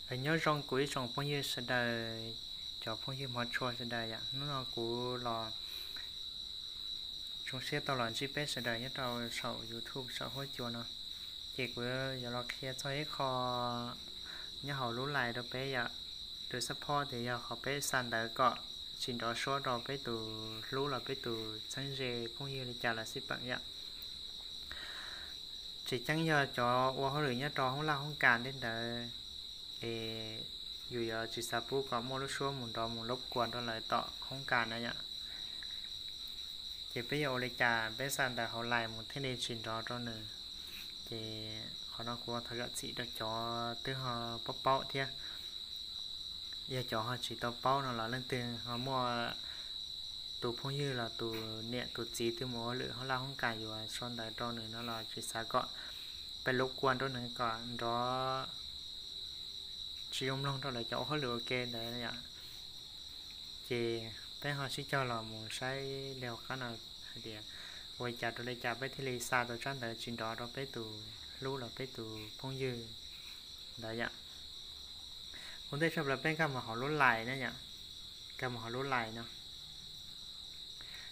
Nyob zoo kuv ib tsoom phooj ywg sawv daws, cov phooj ywg hmov tshua sawv daws yom. Hnub no kuv los zoo siab tau los ntsib peb sawv daws nyob rau saum YouTube saum huab cua no. Ces kuv yuav los qhia txog ib qho nyob hauv lub Line rau peb yom. Tus support tias yog qhov peb xa ntawv kom tsis nrov suab rau peb tus hlub los peb tus txheeb ze phooj ywg li cas los xij peem yom. Tsis tseeb yog cov ua hauj lwm nyob rau hoob laj hoob kas tej ntawd es yus yuav tsis xav pub kom muaj lub suab mus nrov mus lub kuas rau lawv tom hoob kas na yom. Ces peb yuav ua li cas peb xa ntawv hauv Line mus thiaj li tsis nrov rau nws? Ces qhov no kuv thov zam txim rau cov twb ho paub paub thiab. Yog cov ho tsis tau paub no los leej twg ho muaj tus phooj ywg los tus niam tus txiv twg mus ua hauj lwm hoob laj hoob kas yuav sau ntawv rau nws no los tsis xav kom peb lub kuas rau nws kom nrov tsis zoo mloog rau lawv cov ua hauj lwm ua ke ntawd yom. Ces peb ho sib cog los mus saib li hauv qab no hais tias ua li cas rau li cas peb thiaj li xa tau tsab ntawv tsis nrov rau peb tus hlub los peb tus phooj ywg ntawd yom. Ua ntej tshaj plaws peb nkag mus hauv lub Line na yom, nkag mus hauv lub Line no.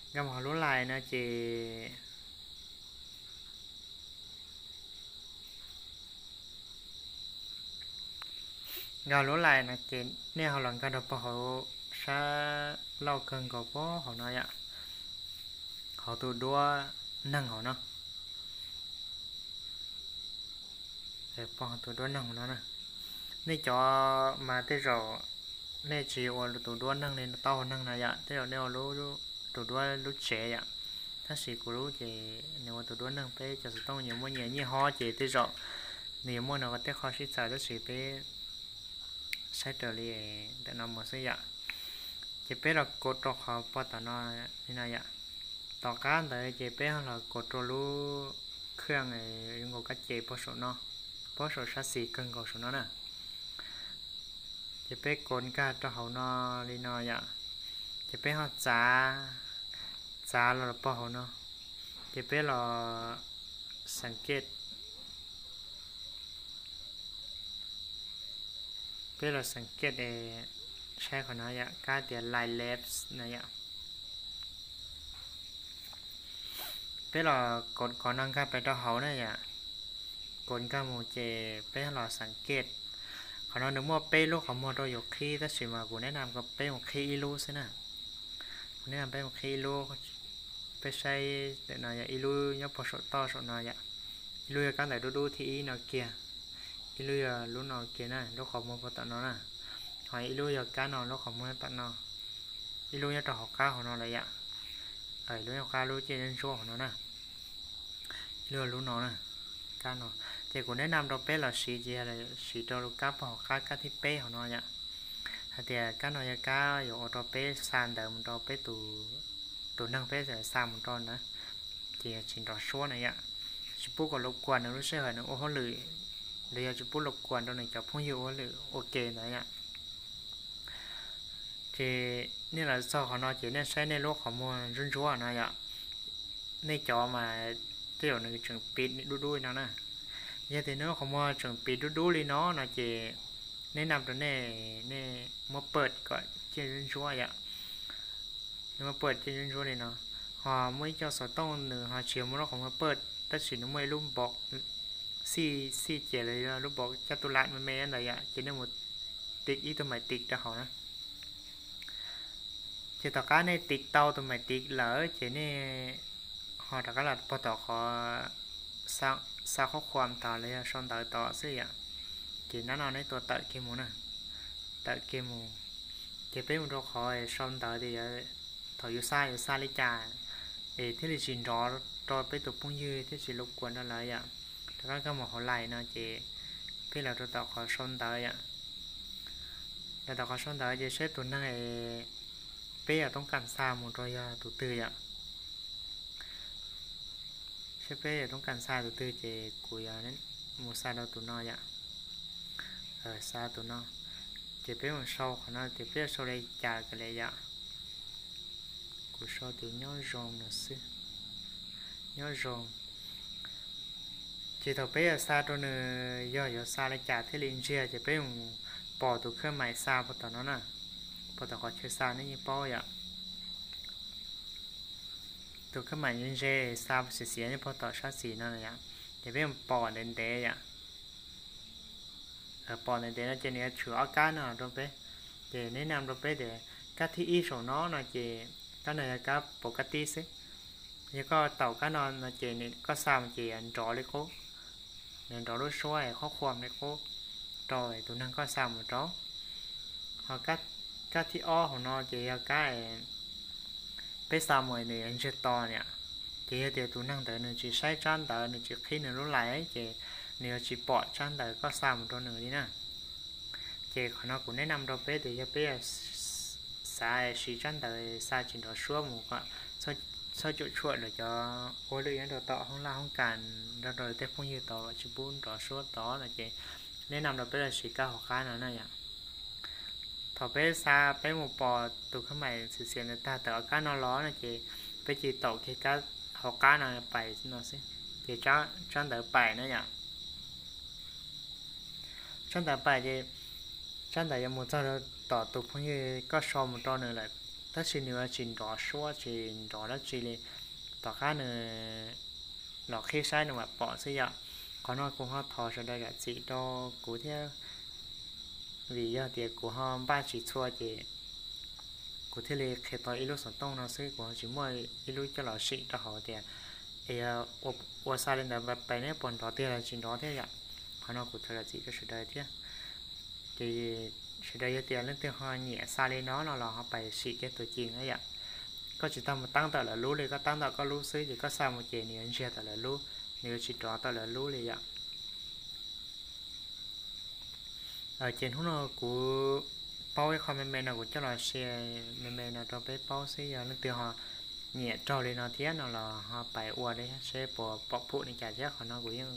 Nkag mus hauv lub Line no ces nkag lub Line no ces nej ho los nkag rau pog hauv sab laug kawg nkaus pog hauv no yom, hauv tus duab neeg hauv no. Pog tus duab neeg hauv no na. Nej cov mas tej zaum nej tsis ua tus duab neeg li tau hauv neeg no yom, tej zaum nej ua tus duab lub tsev yom. Tab sis kuv lub ces nws ua tus duab neeg, peb cov xov tooj nyias muaj nyias nyiaj hob ces tej zaum nws yuav muaj nws tej qho sib txawv tab sis peb saib raws li ntawm no mus xwb yom. Ces peb los kov rau qhov pog tom no li no yom. Tom qab ntawd ces peb los kov rau lub khaj zoo nkaus kab ces pog saum no, pog saum sab xis kawg nkaus saum no na. Ces peb kov nkag rau hauv no li no yom. Ces peb ho txav, txav los pog hauv no. Ces peb los xeem kej, peb los xeem kej es saib qhov no yom, kab tias Line Labs no yom. Peb los kov kov no nkag pais rau hauv na yom. Kov nkag mus ces peb los xeem kej. Qhov no nws muaj peb lub qhov muag rau yus qhib tab sis mas kuv neb na kom peb mus qhib ib lub xwb na. Kuv neb na peb mus qhib ib lub, peb saib ntawm no yog ib lub nyob pog saum toj saum no yom. Ib lub yog kab ntawv dub dub thib ib no kiag, ib lub yog lub no kiag na, lub qhov muag pog tom no na. Ho ib lub yog kab no lub qhov muag tom no, ib lub nyob rau hauv qab hauv no lawm yom. Lub nyob qab lub caij ntsuab hauv no na, ib lub lub no na, kab no. Ces kuv neb na rau peb los siv ces yog siv rau lub kab pog hauv qab kab thib peb hauv no yom. Hais tias kab no yog kab yuav ua rau peb xa ntawv mus rau peb tus, tus neeg peb xa mus rau ntawd, ces yog tsis nrov suab na yom. Tsis pub kom lub kuas nws lub sij hawm nws ua hauj lwm, los yog tsis pub lub kuas rau nws cov phooj ywg ua hauj lwm ua ke ntawd yom. Ces nej los txog qhov no ces nej saib nej lub qhov muag ntsuab ntsuab no yom. Nej cov mas tej zaum nws tseem piv dub dub li no na. Yog tias nej lub qhov muag tseem piv dub dub li no no ces nej na rau nej, nej muab pawj kom ciaj ntsuab ntsuab yom. Nej muab pawj ciaj ntsuab ntsuab li no. Ho muaj ib co xov tooj nws ho tsis yog muaj lub qhov muag pawj tab sis nws muaj ib lub npov xij xij ces lawv lub npov caj tub lam me me ntawd yom, ces nej mus tiv ib tug maiv tiv rau hauv na. Ces tom qab nej tiv tau tus maiv tiv lawm ces nej ho rov qab los pog tom qhov xa qhob khuam tod los yog sau ntawv tod xwb yom. Ces nab no nej tua tawm kiag mus na, tawm kiag mus. Ces peb mus rau qhov sau ntawv tias thaum yus xa yus xa li cas es thiaj li tsis nrov rau peb tus phooj ywg thiab tsis lub kuas rau lawv yom. Rov qab nkag mus hauv Line no ces peb los rau tom qhov sau ntawv yom. Los tom qhov sau ntawv ces saib tus neeg es peb yuav toob kas xa mus rau yog tus twg yom. Saib peb yuav toob kas xa tus twg ces kuv yuav mus xa rau tus no yom. Xa tus no. Ces peb mus sau qhov no tias peb yuav sau li cas kiag li yom. Kuv sau tias nyob zoo no xwb. Nyob zoo. Ces thaum peb yuav xa rau nws, yog yuav xa li cas thiaj li ntsiag ces peb mus pom tus khab maim xa puag tom no na, puag tom qhov chaw xa nej yeej paub yom. Tus khab maim ntse ntse xa xiav xiav nyob puag tom sab xis no yom, ces peb pom ntev ntev yom. Pom ntev ntev no ces nws yuav tshwm ob kab no rau peb. Ces neb nam rau peb tias kab thib ib saum no no ces kab no yog kab pos kab tib xwb. Yog koj taum kab no no ces koj xa mus ces nrov li qub, nws nrov lub suab qhuab qhuam li qub rau tus neeg koj xa mus rau. Ho kab thib ob hauv no ces yog kab peb xa mus nws ntsiag to niam. Ces yog tias tus neeg ntawd nws tsis saib tsab ntawv, nws tsis qhib nws lub lais ces nws yuav tsis pom tsab ntawv koj xa mus rau nws li na. Ces qhov no kuv neb nam rau peb tias yog peb xav siv tsab ntawv xa tsis nrov suab mus kom txhob cuam tshuam lawv cov ua lwj nyob rau tom hoob laj hoob kas nrog rau tej phooj ywg tod tsis pub nrov suab tod no ces neb nam rau peb los siv kab hauv qab no na yom. Thaum peb xa peb mus pom tus khab maim xiav xiav ntawd tag tawm ob kab no los no ces peb cia li taum kiag kab hauv qab no pais no xwb ces tsab ntawv pais na yom. Tsab ntawv pais ces tsab ntawv yuav mus txog rau tom tus phooj ywg koj sau mus rau nws lawm, tab sis nws yuav tsis nrov suab tsis nrov dab tsi li. Tom qab nws los qhib saib nws mam pom xwb yom. Qhov no kuv ho thov sawv daws zam txim rau kuv thiab, vim yog tias kuv ho npaj tsis txhua ces kuv thiaj li qhia tau ib lub xov tooj no xwb, kuv ho tsis muaj ib lub coj los sim rau hauv tias es ua xa li ntawd pais neb puas nrov tiag los tsis nrov thiab yom. Qhov no kuv thov zam txim rau sawv daws thiab. Ces sawv daws yog tias leej twg ho nyiam xa li no no los ho pais sim kiag tus ci na yom. Koj tsis tau mus tab tom lawv lub li, koj tab tom koj lub xwb ces koj xa mus ces nws yuav ntsiag tom lawv lub, nws yuav tsis nrov tom lawv lub li yom. Ces hnub no kuv paub ib qho me me no kuv coj los share me me no rau peb paub xwb, yog leej twg ho nyiam raug li no thiab no los ho pais ua li seb puas pom phum li cas thiab. Qhov no kuv yeej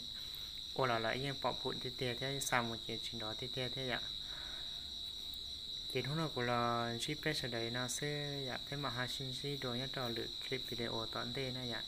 ua los lawm yeej pom phum tiag tiag thiab, xa mus ces tsis nrov tiag tiag thiab yom. Ces hnub no kuv los ntsib peb sawv daws li no xwb yom, peb mam ho sib ntsib dua nyob rau lwm clip video tom ntej na yom.